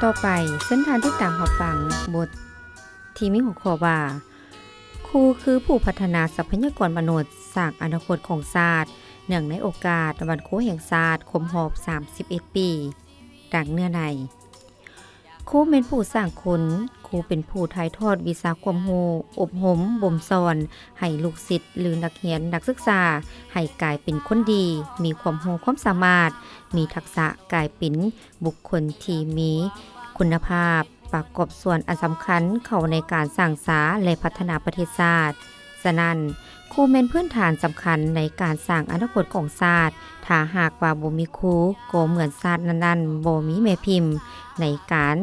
ຕໍ່ໄປ, ເຊີນທ່ານຕິດຕາມຮັບຟັງບົດທີ່ມີຫົວຂໍ້ວ່າ ຄູຄືຜູ້ພັດທະນາຊັບພະຍາກອນມະນຸດ, ສ້າງອະນາຄົດຂອງຊາດ, ເນື່ອງໃນໂອກາດວັນຄູແຫ່ງຊາດຄົບຮອບສາມສິບເອັດປີ. ດັ່ງເນື້ອໃນ. ຄູແມ່ນຜູ້ສ້າງຄົນ, ຄູເປັນຜູ້ຖ່າຍທອດວິຊາຄວາມຮູ້, ອົບຮົມ, ບົ່ມສອນໃຫ້ລູກສິດ ຫຼື ນັກຮຽນນັກສຶກສາ ໃຫ້ກາຍເປັນຄົນດີ, ມີຄວາມຮູ້ຄວາມສາມາດ, ມີທັກສະກາຍເປັນບຸກຄົນທີ່ມີຄຸນນະພາບ, ປະກອບສ່ວນອັນສຳຄັນເຂົ້າໃນການສ້າງສາ ແລະ ພັດທະນາປະເທດຊາດ. ສະນັ້ນ, ຄູແມ່ນພື້ນຖານສຳຄັນໃນການສ້າງອະນາຄົດຂອງຊາດ. ຖ້າຫາກວ່າບໍ່ມີຄູ, ກໍເໝືອນຊາດນັ້ນໆບໍ່ມີແມ່ພິມໃນການ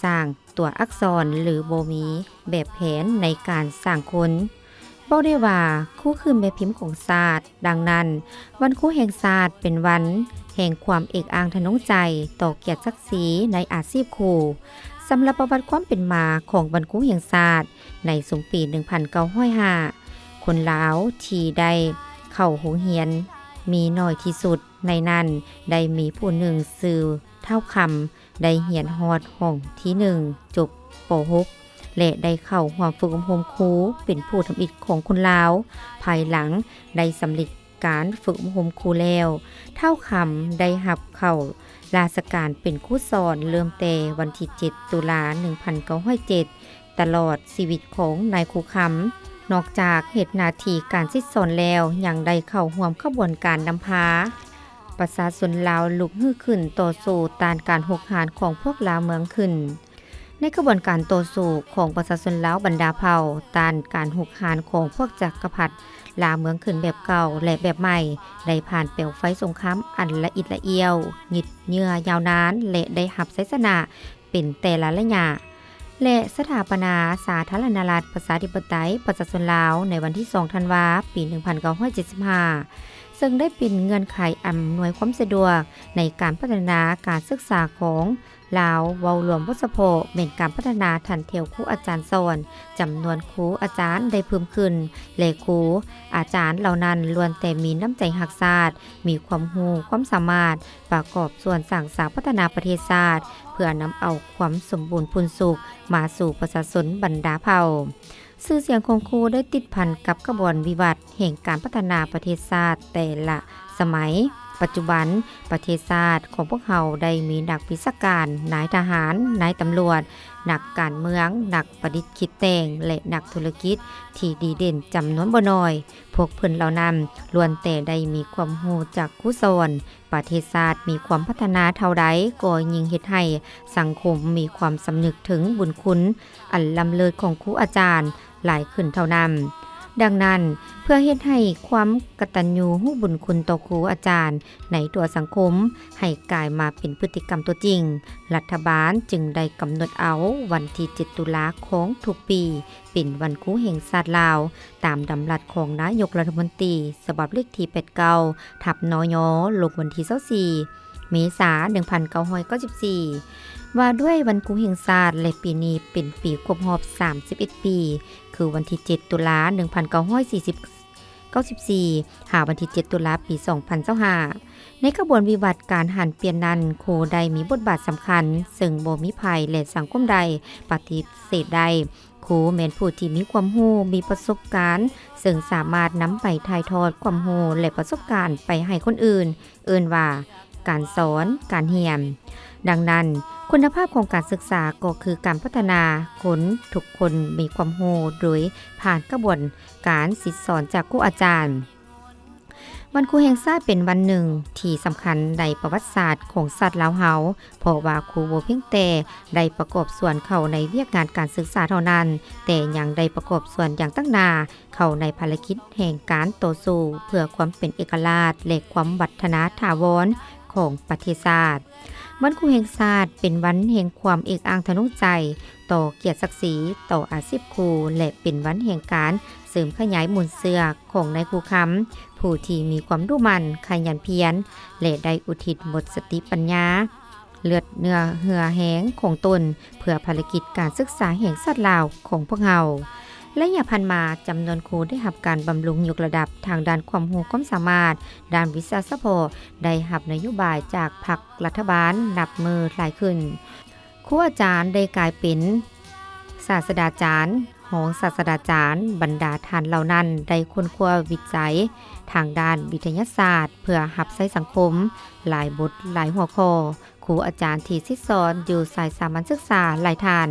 ສ້າງຕົວອັກສອນ ຫຼື ບໍ່ມີແບບແຜນໃນການສ້າງຄົນ. ເວົ້າໄດ້ວ່າ, ຄູຄືແມ່ພິມຂອງຊາດ. ດັ່ງນັ້ນ, ວັນຄູແຫ່ງຊາດເປັນວັນແຫ່ງຄວາມເອກອ້າງທະນົງໃຈຕໍ່ກຽດສັກສີໃນອາຊີບຄູ. ສຳລັບປະຫວັດຄວາມເປັນມາຂອງວັນຄູແຫ່ງຊາດ, ໃນຊຸມປີໜຶ່ງພັນເກົ້າຮ້ອຍຫ້າ ຄົນລາວທີ່ໄດ້ເຂົ້າໂຮງຮຽນມີໜ້ອຍທີ່ສຸດ. ໃນນັ້ນໄດ້ມີຜູ້ໜຶ່ງຊື່ທ້າວຄຳ, ໄດ້ຮຽນຮອດຫ້ອງທີໜຶ່ງ ຈົບ ປໍຫົກ ແລະ ໄດ້ເຂົ້າຮ່ວມຝຶກອົບຮົມຄູເປັນຜູ້ທຳອິດຂອງຄົນລາວ. ພາຍຫຼັງໄດ້ສຳເລັດການຝຶກອົບຮົມຄູແລ້ວ, ທ້າວຄຳໄດ້ຮັບເຂົ້າລາຊະການເປັນຄູສອນ ເລີ່ມແຕ່ວັນທີເຈັດ ຕຸລາ ໜຶ່ງພັນເກົ້າຮ້ອຍເຈັດ ຕະຫຼອດຊີວິດຂອງນາຍຄູຄຳ. ນອກຈາກເຮັດໜ້າທີ່ການສິດສອນແລ້ວ, ຍັງໄດ້ເຂົ້າຮ່ວມຂະບວນການນຳພາປະຊາຊົນລາວລຸກຮືຂຶ້ນຕໍ່ສູ້ຕ້ານການຮຸກຮານຂອງພວກລ່າເມືອງຂຶ້ນ. ໃນຂະບວນການຕໍ່ສູ້ຂອງປະຊາຊົນລາວບັນດາເຜົ່າຕ້ານການຮຸກຮານຂອງພວກຈັກກະພັດລ່າເມືອງຂຶ້ນແບບເກົ່າ ແລະ ແບບໃໝ່, ໄດ້ຜ່ານເປວໄຟສົງຄາມອັນລະອິດລະອ້ຽວ, ຍືດເຍື້ອຍາວນານ ແລະ ໄດ້ຮັບໄຊຊະນະ ເປັນແຕ່ລະໄລຍະ ແລະ ສະຖາປະນາສາທາລະນະລັດ ປະຊາທິປະໄຕ ປະຊາຊົນລາວ ໃນວັນທີສອງ ທັນວາ ປີໜຶ່ງພັນເກົ້າຮ້ອຍເຈັດສິບຫ້າ ເຊິ່ງໄດ້ເປັນເງື່ອນໄຂອຳນວຍຄວາມສະດວກໃນການພັດທະນາການສຶກສາຂອງລາວ. ເວົ້າລວມບົດສະເພາະ ແມ່ນການພັດທະນາຖັນແຖວຄູອາຈານສອນ, ຈຳນວນຄູອາຈານໄດ້ເພີ່ມຂຶ້ນ ແລະ ຄູອາຈານເຫຼົ່ານັ້ນລ້ວນແຕ່ມີນ້ຳໃຈຮັກຊາດ, ມີຄວາມຮູ້ຄວາມສາມາດ ປະກອບສ່ວນສ້າງສາພັດທະນາປະເທດຊາດ ເພື່ອນຳເອົາຄວາມສົມບູນພູນສຸກມາສູ່ປະຊາຊົນບັນດາເຜົ່າ. ຊື່ສຽງຂອງຄູໄດ້ຕິດພັນກັບຂະບວນວິວັດແຫ່ງການພັດທະນາປະເທດຊາດແຕ່ລະສະໄໝ. ປັດຈຸບັນ, ປະເທດຊາດຂອງພວກເຮົາໄດ້ມີນັກວິຊາການ, ນາຍທະຫານ, ນາຍຕຳຫຼວດ, ນັກການເມືອງ, ນັກປະດິດຄິດແຕ່ງ ແລະ ນັກທຸລະກິດທີ່ດີເດັ່ນຈຳນວນບໍ່ໜ້ອຍ. ພວກເພິ່ນເຫຼົ່ານັ້ນລ້ວນແຕ່ໄດ້ມີຄວາມຮູ້ຈາກຄູສອນ. ປະເທດຊາດມີຄວາມພັດທະນາເທົ່າໃດ ກໍຍິ່ງເຮັດໃຫ້ສັງຄົມມີຄວາມສຳນຶກເຖິງບຸນຄຸນອັນລ້ຳເລີດຂອງຄູອາຈານຫຼາຍຂຶ້ນເທົ່ານັ້ນ. ດັ່ງນັ້ນ, ເພື່ອເຮັດໃຫ້ຄວາມກະຕັນຍູຮູ້ບຸນຄຸນຕໍ່ຄູອາຈານໃນຕົວສັງຄົມໃຫ້ກາຍມາເປັນພຶດຕິກຳຕົວຈິງ, ລັດຖະບານຈຶ່ງໄດ້ກຳນົດເອົາວັນທີເຈັດ ຕຸລາຂອງທຸກປີ ເປັນວັນຄູແຫ່ງຊາດລາວ ຕາມດຳລັດຂອງນາຍົກລັດຖະມົນຕີ ສະບັບເລກທີແປດເກົ້າ ທັບ ນຍ ລົງວັນທີຊາວສີ່ ເມສາ ໜຶ່ງພັນເກົ້າຮ້ອຍເກົ້າສິບສີ່ ວ່າດ້ວຍວັນຄູແຫ່ງຊາດ ແລະ ປີນີ້ເປັນປີຄົບຮອບສາມສິບເອັດປີ ຄືວັນທີເຈັດ ຕຸລາ ໜຶ່ງພັນເກົ້າຮ້ອຍສີ່ສິບ ເກົ້າສິບສີ່ ຫາວັນທີເຈັດ ຕຸລາ ປີສອງພັນຊາວຫ້າ. ໃນຂະບວນວິວັດການຫັນປ່ຽນນັ້ນ, ຄູໄດ້ມີບົດບາດສຳຄັນ, ເຊິ່ງບໍ່ມີໃຜ ແລະ ສັງຄົມໃດປະຕິເສດໄດ້. ຄູແມ່ນຜູ້ທີ່ມີຄວາມຮູ້, ມີປະສົບການ, ເຊິ່ງສາມາດນຳໄປຖ່າຍທອດຄວາມຮູ້ ແລະ ປະສົບການໄປໃຫ້ຄົນອື່ນ, ເອີ້ນວ່າການສອນ, ການຮຽນ. ດັ່ງນັ້ນ, ຄຸນນະພາບຂອງການສຶກສາກໍຄືການພັດທະນາຄົນ, ທຸກຄົນມີຄວາມຮູ້ໂດຍຜ່ານກະບວນການສິດສອນຈາກຄູອາຈານ. ວັນຄູແຫ່ງຊາດເປັນວັນໜຶ່ງທີ່ສຳຄັນໃນປະຫວັດສາດຂອງຊາດລາວເຮົາ, ເພາະວ່າຄູບໍ່ພຽງແຕ່ໄດ້ປະກອບສ່ວນເຂົ້າໃນວຽກງານການສຶກສາເທົ່ານັ້ນ, ແຕ່ຍັງໄດ້ປະກອບສ່ວນຢ່າງຕັ້ງໜ້າເຂົ້າໃນພາລະກິດແຫ່ງການຕໍ່ສູ້ເພື່ອຄວາມເປັນເອກະລາດ ແລະ ຄວາມວັດທະນາຖາວອນຂອງປະເທດຊາດ. ວັນຄູແຫ່ງຊາດເປັນວັນແຫ່ງຄວາມເອກອ້າງທະນົງໃຈຕໍ່ກຽດສັກສີ, ຕໍ່ອາຊີບຄູ ແລະ ເປັນວັນແຫ່ງການເສີມຂະຫຍາຍມູນເຊື້ອຂອງນາຍຄູຄຳ, ຜູ້ທີ່ມີຄວາມດຸໝັ່ນ, ຂະຫຍັນພຽນ ແລະ ໄດ້ອຸທິດໝົດສະຕິປັນຍາ, ເລືອດເນື້ອເຫື່ອແຮງຂອງຕົນ ເພື່ອພາລະກິດການສຶກສາແຫ່ງຊາດລາວຂອງພວກເຮົາ. ໄລຍະຜ່ານມາ, ຈຳນວນຄູໄດ້ຮັບການບຳລຸງຍົກລະດັບທາງດ້ານຄວາມຮູ້ຄວາມສາມາດ, ດ້ານວິຊາສະເພາະ, ໄດ້ຮັບນະໂຍບາຍຈາກພັກລັດຖະບານນັບມື້ຫຼາຍຂຶ້ນ. ຄູອາຈານໄດ້ກາຍເປັນສາດສະດາຈານ, ຮອງສາດສະດາຈານ, ບັນດາທ່ານເຫຼົ່ານັ້ນໄດ້ຄົ້ນຄວ້າວິໄຈທາງດ້ານວິທະຍາສາດ ເພື່ອຮັບໃຊ້ສັງຄົມຫຼາຍບົດຫຼາຍຫົວຂໍ້. ຄູອາຈານທີ່ສິດສອນຢູ່ສາຍສາມັນສຶກສາຫຼາຍທ່ານ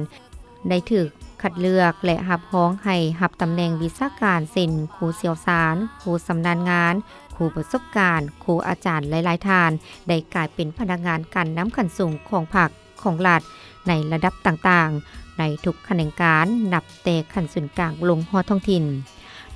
ໄດ້ຖືກຄັດເລືອກ ແລະ ຮັບຮອງໃຫ້ຮັບຕຳແໜ່ງວິຊາການ ເຊັ່ນ ຄູຊ່ຽວຊານ, ຄູຊຳນານງານ, ຄູປະສົບການ, ຄູອາຈານຫຼາຍໆທ່ານ ໄດ້ກາຍເປັນພະນັກງານການນຳຂັ້ນສູງຂອງພັກ, ຂອງລັດ ໃນລະດັບຕ່າງໆ ໃນທຸກຂະແໜງການ ນັບແຕ່ຂັ້ນສູນກາງລົງຮອດທ້ອງຖິ່ນ.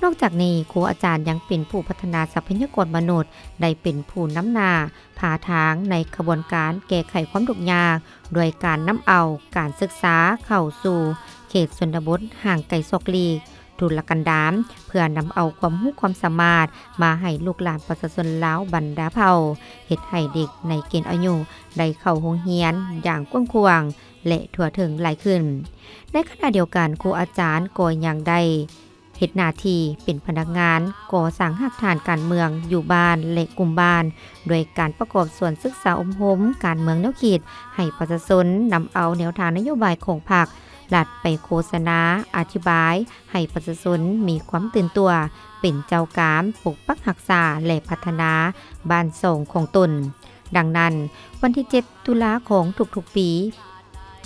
ນອກຈາກນີ້, ຄູອາຈານຍັງເປັນຜູ້ພັດທະນາຊັບພະຍາກອນມະນຸດ, ໄດ້ເປັນຜູ້ນຳໜ້າ ພາທາງໃນຂະບວນການແກ້ໄຂຄວາມທຸກຍາກ ດ້ວຍການນຳເອົາການສຶກສາເຂົ້າສູ່ເຂດຊົນນະບົດຫ່າງໄກສອກຫຼີກ ທຸລະກັນດານ ເພື່ອນຳເອົາຄວາມຮູ້ຄວາມສາມາດມາໃຫ້ລູກຫຼານປະຊາຊົນລາວບັນດາເຜົ່າ, ເຮັດໃຫ້ເດັກໃນເກນອາຍຸໄດ້ເຂົ້າໂຮງຮຽນຢ່າງກວ້າງຂວາງ ແລະ ທົ່ວເຖິງຫຼາຍຂຶ້ນ. ໃນຂະນະດຽວກັນ, ຄູອາຈານກໍຍັງໄດ້ ເຮັດໜ້າທີ່ເປັນພະນັກງານກໍ່ສ້າງຮາກຖານການເມືອງຢູ່ບ້ານ ແລະ ກຸ່ມບ້ານ ດ້ວຍການປະກອບສ່ວນສຶກສາອົບຮົມການເມືອງແນວຄິດໃຫ້ປະຊາຊົນ, ນຳເອົາແນວທາງນະໂຍບາຍຂອງພັກ, ລັດໄປໂຄສະນາ, ອະທິບາຍໃຫ້ປະຊາຊົນມີຄວາມຕື່ນຕົວ, ເປັນເຈົ້າການປົກປັກຮັກສາ ແລະ ພັດທະນາບ້ານຊ່ອງຂອງຕົນ. ດັ່ງນັ້ນ, ວັນທີເຈັດ ຕຸລາຂອງທຸກໆປີ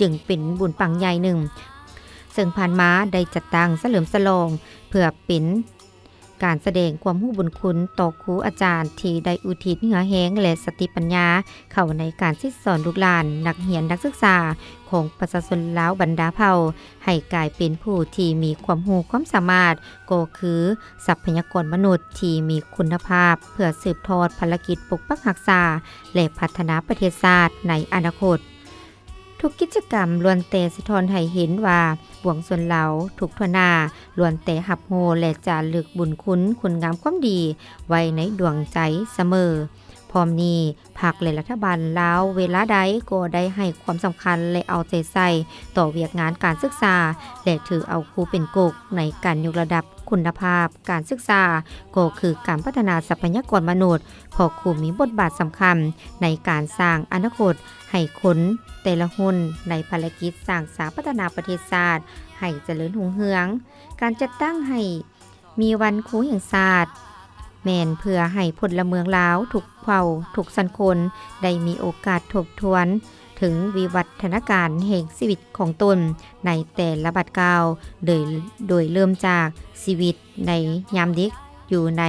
ຈຶ່ງເປັນບຸນບັ້ງໃຫຍ່ໜຶ່ງ ເຊິ່ງຜ່ານມາໄດ້ຈັດຕັ້ງສະເຫຼີມສະຫຼອງ ເພື່ອເປັນການສະແດງຄວາມຮູ້ບຸນຄຸນຕໍ່ຄູອາຈານທີ່ໄດ້ອຸທິດເຫື່ອແຮງ ແລະ ສະຕິປັນຍາເຂົ້າໃນການສິດສອນລູກຫຼານ, ນັກຮຽນ, ນັກສຶກສາຂອງປະຊາຊົນລາວບັນດາເຜົ່າ ໃຫ້ກາຍເປັນຜູ້ທີ່ມີຄວາມຮູ້ຄວາມສາມາດ, ກໍຄືຊັບພະຍາກອນມະນຸດທີ່ມີຄຸນນະພາບ ເພື່ອສືບທອດພາລະກິດປົກປັກຮັກສາ ແລະ ພັດທະນາປະເທດຊາດໃນອະນາຄົດ. ທຸກກິດຈະກຳລ້ວນແຕ່ສະທ້ອນໃຫ້ເຫັນວ່າ ປວງຊົນລາວທຸກທົ່ວໜ້າ ລ້ວນແຕ່ຮັບຮູ້ ແລະ ຈາລຶກບຸນຄຸນຄຸນງາມຄວາມດີໄວ້ໃນດວງໃຈສະເໝີ. ພ້ອມນີ້, ພັກ ແລະ ລັດຖະບານລາວເວລາໃດກໍໄດ້ໃຫ້ຄວາມສຳຄັນ ແລະ ເອົາໃຈໃສ່ຕໍ່ວຽກງານການສຶກສາ ແລະ ຖືເອົາຄູເປັນກົກໃນການຍົກລະດັບຄຸນນະພາບການສຶກສາ ກໍຄືການພັດທະນາຊັບພະຍາກອນມະນຸດ, ເພາະຄູມີບົດບາດສຳຄັນໃນການສ້າງອະນາຄົດໃຫ້ຄົນແຕ່ລະຮຸ່ນໃນພາລະກິດສ້າງສາພັດທະນາປະເທດຊາດໃຫ້ຈະເລີນຮຸ່ງເຮືອງ. ການຈັດຕັ້ງໃຫ້ ມີວັນຄູແຫ່ງຊາດ ແມ່ນເພື່ອໃຫ້ພົນລະເມືອງລາວທຸກເຜົ່າທຸກຊັ້ນຄົນ ໄດ້ມີໂອກາດທົບທວນເຖິງວິວັດທະນາການແຫ່ງຊີວິດຂອງຕົນໃນແຕ່ລະບາດກ້າວ, ໂດຍ ໂດຍເລີ່ມຈາກຊີວິດໃນຍາມເດັກ ຢູ່ໃນ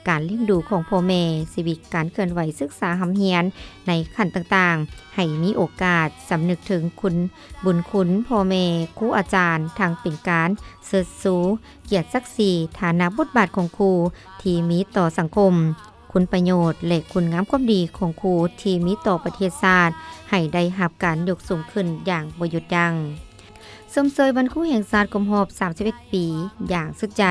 ການລ້ຽງດູຂອງພໍ່ແມ່, ຊີວິດການເຄື່ອນໄຫວສຶກສາຮ່ຳຮຽນໃນຂັ້ນຕ່າງໆ, ໃຫ້ມີໂອກາດສຳນຶກເຖິງຄຸນ ບຸນຄຸນພໍ່ແມ່, ຄູອາຈານ, ທັງເປັນການເຊີດຊູ ກຽດສັກສີ, ຖານະບົດບາດຂອງຄູທີ່ມີຕໍ່ສັງຄົມ, ຄຸນປະໂຫຍດ ແລະ ຄຸນງາມຄວາມດີຂອງຄູທີ່ມີຕໍ່ປະເທດຊາດ ໃຫ້ໄດ້ຮັບການຍົກສູງຂຶ້ນຢ່າງບໍ່ຢຸດຢັ້ງ. ຊົມເຊີຍວັນຄູແຫ່ງຊາດຄົບຮອບສາມສິບເອັດປີຢ່າງສຸດໃຈ.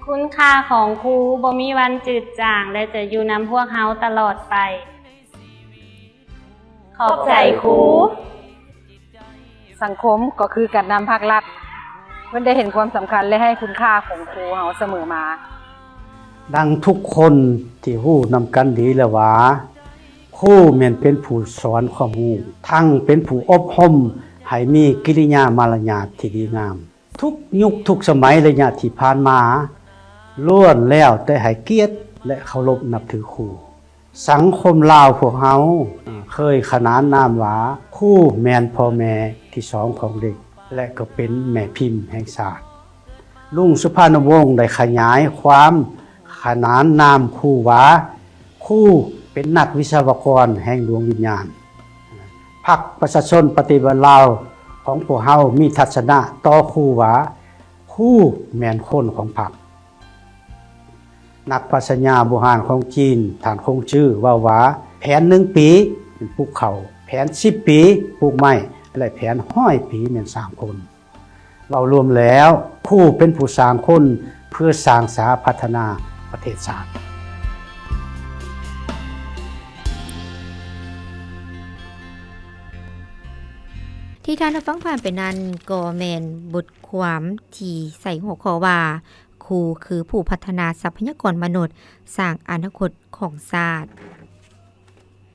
ຄຸນຄ່າຂອງຄູບໍ່ມີວັນຈືດຈາງ ແລະ ຈະຢູ່ນຳພວກເຮົາຕະຫຼອດໄປ. ຂອບໃຈຄູ. ສັງຄົມກໍຄືການນຳພັກລັດ ເພິ່ນໄດ້ເຫັນຄວາມສຳຄັນ ແລະ ໃຫ້ຄຸນຄ່າຂອງຄູເຮົາສະເໝີມາ. ດັ່ງທຸກຄົນທີ່ຮູ້ນຳກັນດີແລ້ວວ່າ ຄູແມ່ນເປັນຜູ້ສອນຄວາມຮູ້, ທັງເປັນຜູ້ອົບຮົມໃຫ້ມີກິລິຍາມາລະຍາດທີ່ດີງາມ. ທຸກຍຸກທຸກສະໄໝໄລຍະທີ່ຜ່ານມາ ລ້ວນແລ້ວແຕ່ໃຫ້ກຽດ ແລະ ເຄົາລົບນັບຖືຄູ. ສັງຄົມລາວພວກເຮົາເຄີຍຂະໜານນາມວ່າ ຄູແມ່ນພໍ່ແມ່ທີສອງຂອງເດັກ ແລະ ກໍເປັນແມ່ພິມແຫ່ງຊາດ. ລຸງສຸພານຸວົງໄດ້ຂະຫຍາຍຄວາມຂະໜານນາມຄູວ່າ ຄູເປັນນັກວິສະວະກອນແຫ່ງດວງວິນຍານ. ພັກປະຊາຊົນປະຕິວັດລາວຂອງພວກເຮົາມີທັດສະນະຕໍ່ຄູວ່າ ຄູແມ່ນຄົນຂອງພັກ. ນັກປັດຊະຍາບູຮານຂອງຈີນ ທ່ານຄົງຈື່ ເວົ້າວ່າ ແຜນໜຶ່ງປີ ປູກເຂົ້າ, ແຜນສິບປີ ປູກໄມ້ ແລະ ແຜນຮ້ອຍປີ ແມ່ນສ້າງຄົນ. ເວົ້າລວມແລ້ວ, ຄູເປັນຜູ້ສ້າງຄົນ ເພື່ອສ້າງສາພັດທະນາປະເທດຊາດ. ທີ່ທ່ານຮັບຟັງຜ່ານໄປນັ້ນ ກໍແມ່ນບົດຄວາມທີ່ໃສ່ຫົວຂໍ້ວ່າ ຄູຄືຜູ້ພັດທະນາຊັບພະຍາກອນມະນຸດ ສ້າງອະນາຄົດຂອງຊາດ.